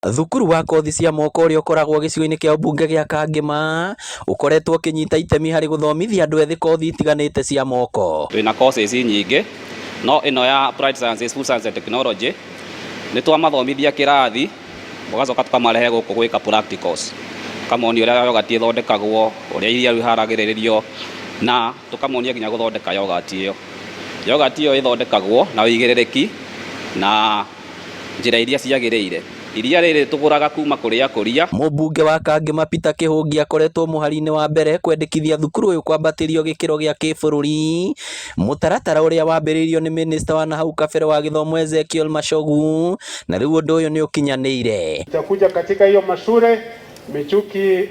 Thukuru wa kothi cia moko ũrĩa ũkoragwo gĩcigo-inĩ kĩa ũmbunge gĩa Kangema ũkoretwo ũkĩnyita itemi harĩ gũthomithia andũ ethĩ kothi itiganĩte cia moko. Twĩna courses nyingĩ no ĩno ya Applied Sciences, Food Science and Technology nĩ twamathomithia kĩrathi tũgacoka tũkamarehe gũkũ gwĩka practicals, tũkamonia ũrĩa yogati ĩthondekagwo, ũrĩa iria rĩu rĩharagĩrĩrio na tũkamonia nginya gũthondeka yogati ĩyo. Yogati ĩyo ĩthondekagwo na ũigĩrĩrĩki na njĩra iria ciagĩrĩire. Iria rĩrĩ tũgũraga kuma kũrĩ akũria. Mũmbunge wa Kangema Peter Kĩhũngi akoretwo mũhari-inĩ wa mbere kwendekithia thukuru ũyũ kwambatĩrio gĩkĩro gĩa kĩbũrũri, mũtaratara ũrĩa wambĩrĩirio nĩ mĩnĩsta wa nahau kabere wa gĩthomo Ezekiel Machogu, na rĩu ũndũ ũyũ nĩ ũkinyanĩire. Itakuja katika hiyo mashure Michuki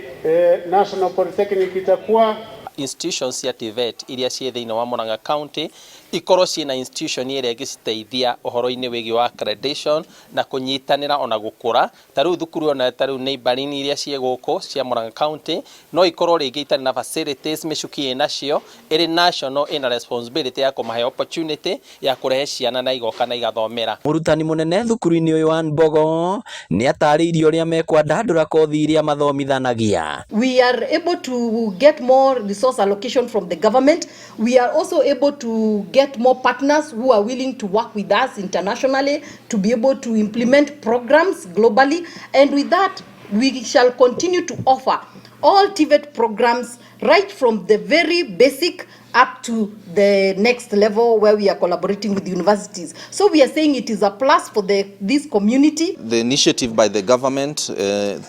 National Polytechnic itakuwa Institutions cia TVET iria ciĩ thĩinĩ wa Murang'a County ikorwo ciĩna institution ĩrĩa ĩngĩciteithia ũhoro-inĩ wĩgiĩ wa accreditation na kũnyitanĩra ona gũkũra. Ta rĩu thukuru ona ta rĩu neighboring iria ciĩ gũkũ cia Murang'a County no ikorwo rĩngĩ itarĩ na facilities Michuki ĩnacio, ĩrĩ national ĩna responsibility ya kũmahe opportunity ya kũrehe ciana na igoka na igathomera. Mũrutani mũnene thukuru-inĩ ũyũ wa Mbogo nĩ atarĩirie ũrĩa mekwandandũra kothi iria mathomithanagia. We are able to get more resource allocation from the government. We are also able to get more partners who are willing to work with us internationally to be able to implement programs globally. And with that, we shall continue to offer all TVET programs right from the very basic up to the next level where we are collaborating with universities. So we are saying it is a plus for this community. The initiative by the government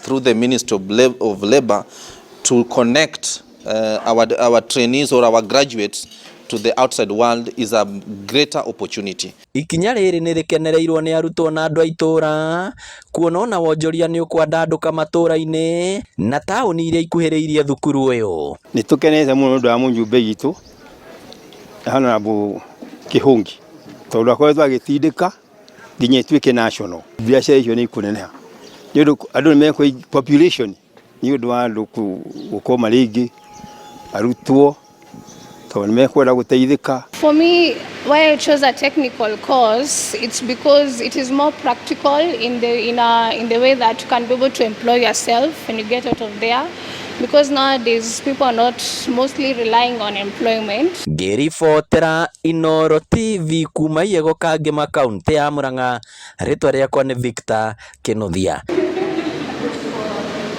through the Ministry of Labor to connect our trainees or our graduates to the outside world is a greater opportunity. Ikinya rĩrĩ nĩ rĩkenereirwo nĩ arutwo na andũ a itũũra kuona ona wonjoria nĩ ũkwandandũka matũũra-inĩ na taũni iria ikuhĩrĩirie thukuru ũyũ. Nĩ tũkenete mũno nĩ ũndũ wa mũjumbe witũ Honorable Kĩhũngi tondũ akoretwo agĩtindĩka nginya ĩtuĩke national. Biacara icio nĩ ikũneneha nĩ ũndũ andũ nĩ mekũ population nĩ ũndũ wa andũ gũkorwo marĩ aingĩ, arutwo tondũ nĩ mekwenda gũteithĩka. For me, why I chose a technical course, it's because it is more practical in the way that you can be able to employ yourself when you get out of there. Because nowadays people are not mostly relying on employment. Ngĩribotera Inooro TV kuma Iyego Kangema, kaũntĩ ya Murang'a, rĩtwa rĩakwa nĩ Victor Kĩnuthia.